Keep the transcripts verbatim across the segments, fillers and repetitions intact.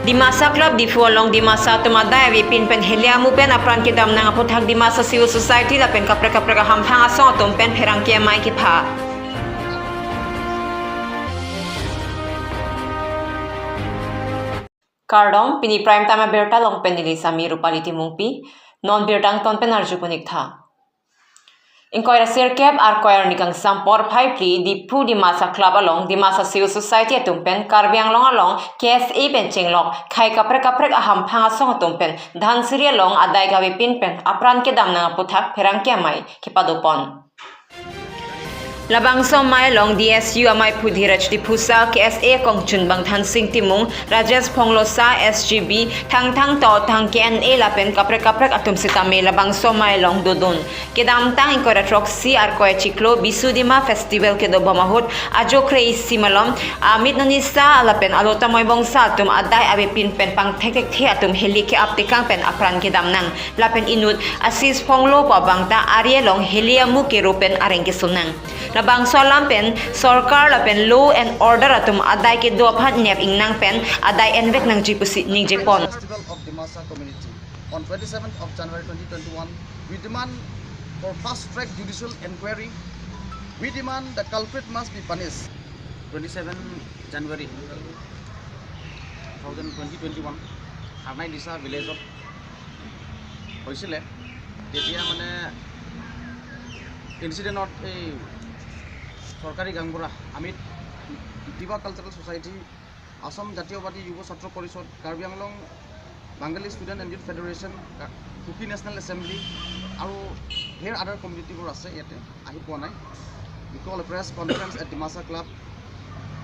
Dimasa Club Diphu along Dimasa atum adai avepin pen heli amu pen apran kedam nang aputhak Dimasa Civil Society lapen kaprek kaprek ahamphang asong atum pen pherangke amei kepha. Kardom, pini Prime Time abirta along pen neli Sami Rupali Timungpi, non birta angton pen arju punik tha. Ingkoi ra sirkep, Arkoi arni kangsam porphai phli, Diphu Dimasa Club along Dimasa Civil Society atum pen Karbi Anglong along K S A pen chenglok khei kaprek kaprek ahamphang asong atum pen Dhansiri along adai kavepin pen apran kedam nang aputhak pherangke amei kepadopon. Labangso amei along D S U amei aphu Dhiraj Diphusa, K S A kongchunbang Thansing Timung, Rajesh Phonglosa, S G B, Thangthang Totang K N A lapen kaprek kaprek atum sitame labangso amei along dodun. Kedamtang ingkoi ra throksi Arkoi achiklo Bisu Dima Festival kedobom ahut ajo kre-isi malom amit nonisa lapen alotamoi bongsa atum adai avepin pen pangthekthekthe atum heli ke-ap tekang pen apran kedam nang. Lapen inut Asis Phonglo pu abang ta ari along heli amu kero pen areng keso nang. Labangso alam pen sorkar lapen law and order atum adai kedo aphan nep ingnang pen adai envek nangji pusi ningjepon. Festival of Dimasa Community on twenty-seventh of January twenty twenty-one, we demand for fast track judicial inquiry. We demand the culprit must be punished. Twenty-seven January two thousand twenty twenty-one, হাৰনাই দিছা ভিলেজত হৈছিলে। তেতিয়া মানে ইনচিডেণ্টত এই চৰকাৰী গাঁওবুঢ়া আমিত, তিৱা কালচাৰেল ছ'চাইটি, অসম জাতীয়বাদী যুৱ ছাত্ৰ পৰিষদ, কাৰ্বি আংলং বাঙালী ষ্টুডেণ্ট এণ্ড ইউথ ফেডাৰেশ্যন, কা-, কুকি নেশ্যনেল এছেম্বলি আৰু ধেৰ আদাৰ কমিউনিটিবোৰ আছে ইয়াতে। আহি পোৱা নাই। We call a press conference at Dimasa Club,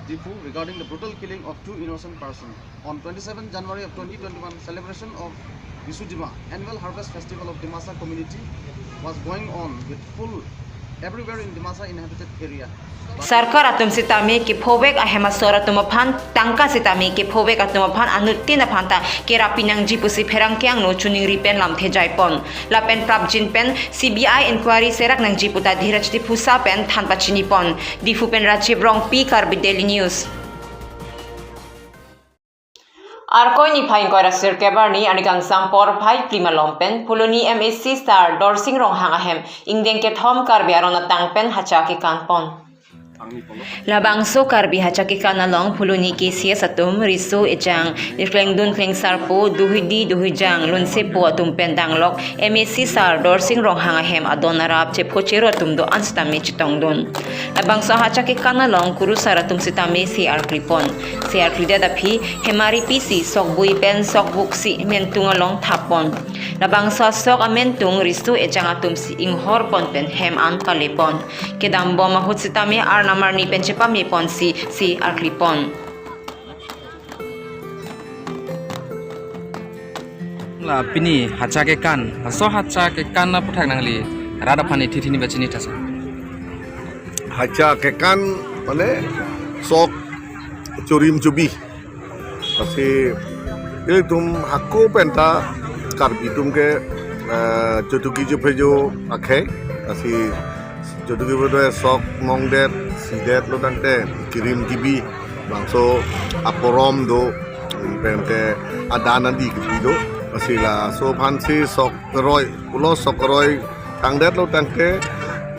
Diphu, regarding the brutal killing of two innocent persons on twenty-seven January of twenty twenty-one. Celebration of Bisu Dima, annual harvest festival of Dimasa community, was going on with full everywhere in Dimasa inhabited area. Sarkar atum sitame kephovek ahem asor atum aphan, tangka sitame kephovek atum aphan anuttin aphan ta kerapi nangji pusi pherangke angno choningri pen lamthe jaipon. Lapen prapjin pen C B I inquiry serak nangji pu ta Dhiraj Diphusa pen than pachinipon. Diphu pen Rajiv Rongpi, Karbi Daily News. Arkoi niphai ingkoi ra sirkep arni, arni kangsam porphai phli malom pen Phuloni M A C sir Dorsing Ronghang ahem ingdeng kethom Karbi aron atang pen hacha kekanpon. Labangso Karbi hacha kekan along Phuloni K C S atum, riso ejang, klengdun klengsarpo, duhuidi duhuijang, lunsepo atum pen danglok M A C sir Dorsing Ronghang ahem adon arap chepho chero atum do-an sitame chetongdun. Labangso hacha kekan along kurusar atum sitame se arklipon. Se arklidet aphi hemari pisi sokbui pen sokbuksi mentung along thappon. Labangso asok amentung riso ejang atum si inghorpon pen hem an kalepon. Kedambom ahut sitame arnam arni pen chepameponsi se arklipon. La pini hacha kekan, laso hacha kekan aputhak nangli rat aphan ithi thini pachini thasa. Hacha kekan mane sok churim chubi. Lasi ilitum hako penta Karbi atum ke, eh, jotuki jophejo akhei. Lasi jotuki jophejo sok mongdet, sidet lo tangte kirim kibi, bangso aporom do, pente adan adi kibi do. Lasi laso aphansi sok roi, pulo sok roi tangdet lo tangte,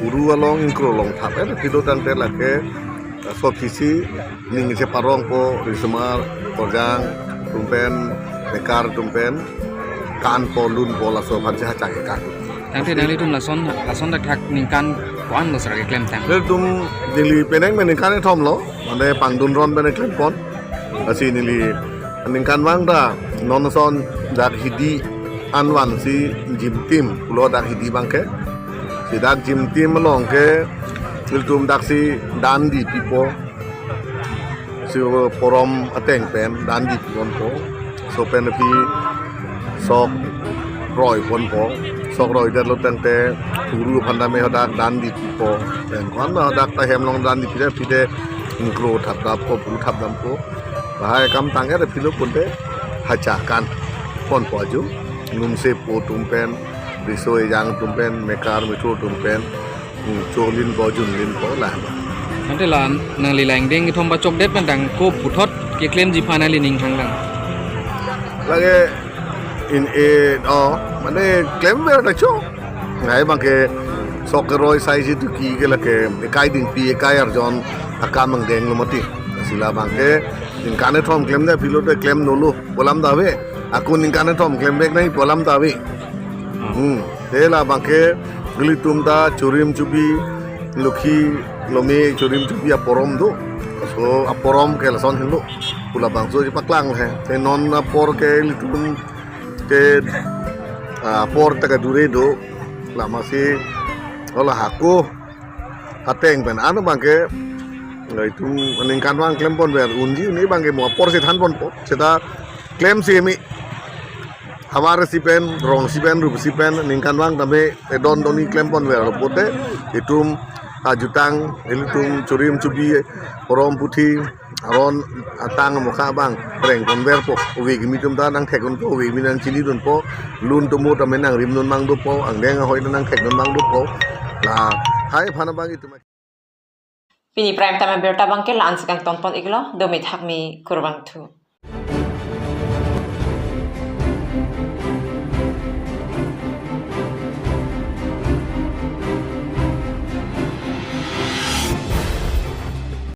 uru along ingkro along thap-et aphi lo tangte lake, laso aphisi ning cheparongpo, risomar, korjang atum pen, mekar atum pen kanpo lunpo, laso aphansi hacha kekan. Tangte nanglitum lason, lason dak thak ningkan ko-an lo sera keklem tang? Nelitum neli penang pen ningkan kethom lo, mane pangdun ron pen klempon. Lasi neli ningkan vang ta non ason dak hidi anvan si jimtim, pulo dak hidi abang ke. Si dak jimtim along ke ilitum daksi dan di pipo. Si porom ateng pen dan di ponpo. Laso pen aphi sok roi ponpo. Sok roidet lo tangte uru aphan tame hadak dan di pipo. Pen ko-an hadak ta hem along dan di pidet aphi te ingkro thapdampo, pu thapdampo. Lahai akam tang-et aphi lo pute hacha kanponpo aju. Lunsepo atum pen, riso ejang atum pen, mekar mithu atum pen, hmm, cholinpo, junlinpo, la. Ante la nangli la ingdeng kethom pachokdet pen tang ko puthot keklemji aphan nangli ning hanglang? Lake in e, oh, mane klemver ta cho. Lahai abangke sok keroi sai si tuki ke lake ekai dingpi ekai arjon akam angdeng lo mati. Lasi labangke ningkan kethom klemde pulote klem nolo pu alam ta ave. Ako ningkan kethom klem vek nangji pu alam ta ave. Hmm. Te labangke ilitum ta chorim chobi, lokhi lome chorim chobi aporom do. So aporom ke lason henlo pu labangso chepaklang he. Te non apor ke ilitum ke, ah, apor ta kadure do. Lasi hala hako ateng pen ano abangke itum ningkanvang klemponver, unji un-e abangke mo apor si thanponpo. Seta klemsi eme havar si pen, rong si pen, rup si pen, ningkanvang tame edon doni klemponver pulote itum ajutang, ilitum chorim chobi, porom puthi, aron atang mokha abang rengponverpo. Ove kimi atum ta nangthekdunpo, ove kimi nangchinidunpo, lun tomo tame nangrimdun abang dopo, angdeng ahoi ta nangthekdun abang dopo. Lahai aphan abang itum. Pini Prime Time abirta abangke la-an si kangtonpon iklo, do mithak mi, kurvangthu.